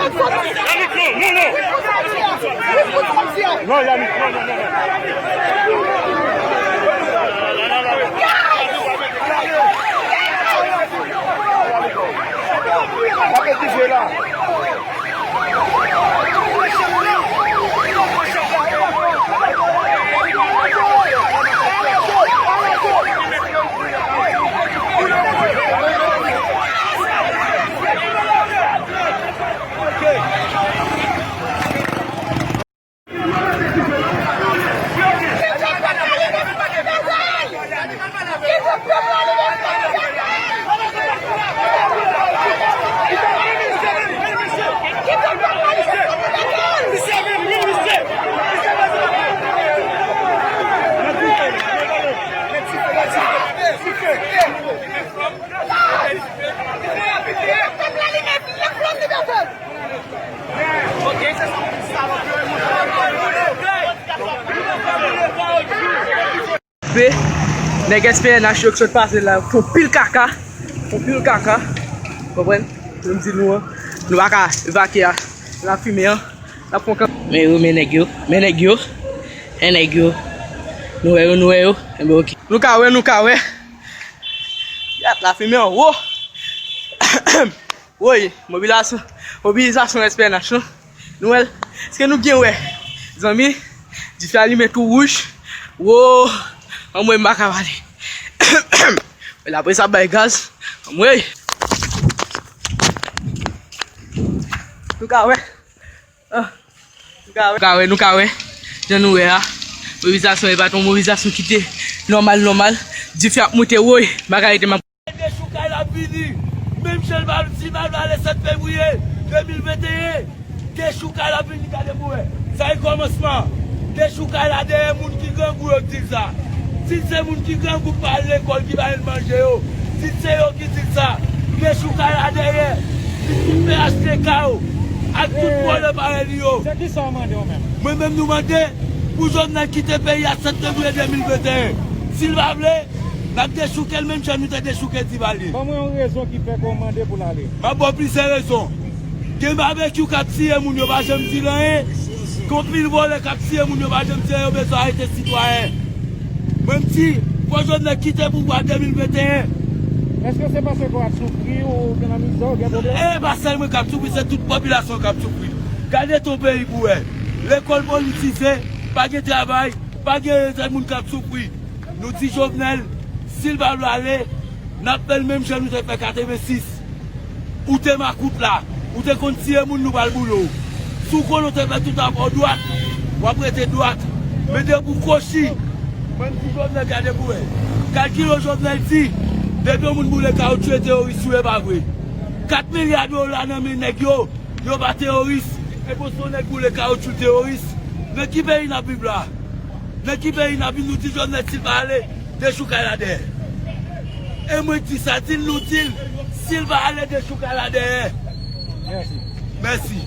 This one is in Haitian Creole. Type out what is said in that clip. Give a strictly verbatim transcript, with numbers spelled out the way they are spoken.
Yannick, non, non, non. Non, Yannick, non, non, non, non. Pa mete dife la. Be, nèg S P N H yo k sot pase la, fon pil kaka, fon pil kaka, konprann? Pou m di nou an, nou pa ka evakye a, lafimen an, n ap fon kan. Men yo, men nèg yo, men nèg yo, men nèg yo, nou wè yo, nou wè yo, enben oke. Nou ka wè, nou ka wè, yat lafimen an wo. Woy, mobilizasyon, mobilizasyon S P N H non. Nou wè l? Èske nou byen wè? Zanmi, dife a limen tou wouj. Wo, anmwey, m pa ka pale. Lapolis ap bay gaz. Anmwey. Nou ka wè. Ah. Nou ka wè, nou ka wè, nou ka wè. Jan nou wè a, mobilizasyon e pa t yon mobilizasyon ki te nòmal, nòmal. Dife ap moute, woy, bagay te m ap Dechoukay la vini. Menm jan l va, si l va ale sèt fevriye de mil venteyen, dechoukay la vini, gade pou wè. Sa e kòmansman. Dechoukay la dèyè moun ki grangou yo k di l sa. Si se moun ki grangou k pa al lekòl, ki pa jwenn manje yo, si se yo ki di l sa, dechoukay la dèyè. Li tout P H T K yo ak tout vòlè parèy li yo. Se ki sa w mande w menm? Mwen menm nou mande pou Jovenel kite peyi a sèt fevriye de mil venteyen. Si l pa vle, n ap dechouke l menm jan nou te dechouke Divalye. Ban mwen yon rezon ki fè ke w mande pou l ale. M ap ba w plizyè rezon. Gen babekyou k ap tiye moun, yo pa janm di l anyen. Gen anpil vòlè k ap tiye moun, yo pa janm di anyen, yo bezwen arete sitwayen. Mwen m di, fò Jovenel kite pouvwa de mil venteyen. Èske se paske w ap soufri, ou gen nan mizè, ou gen pwoblèm? E pa sèl mwen k ap soufri, se tout popilasyon k ap soufri. Gade ton peyi pou wè. Lekòl politize, pa gen travay, pa gen jèn moun k ap soufri. Nou di Jovenel, si l pa vle ale, n ap fè l menm jan nou te fè katrevensis. Ou te makout la, ou te konn tiye moun, nou pral boule w. Si w konnen w te fè tout afè w dwat, w ap rete dwat. Men depi w kwochi, mwen m di Jovenel, gade pou wè. Kalkile w, Jovenel di, depi yon moun boule kawotchou, e teworis ou ye, pa vre? Kat milya dola nan men nèg yo, yo pa teworis. E bon, se yon nèg boule kawotchou, teworis. Nan ki peyi n ap viv la? Nan ki peyi n ap viv? Nou di Jovenel, si l pa ale, dechoukay la dèyè. E mwen di sa, di l, nou di l, si l pa ale, dechoukay la dèyè. Mèsi. Mèsi.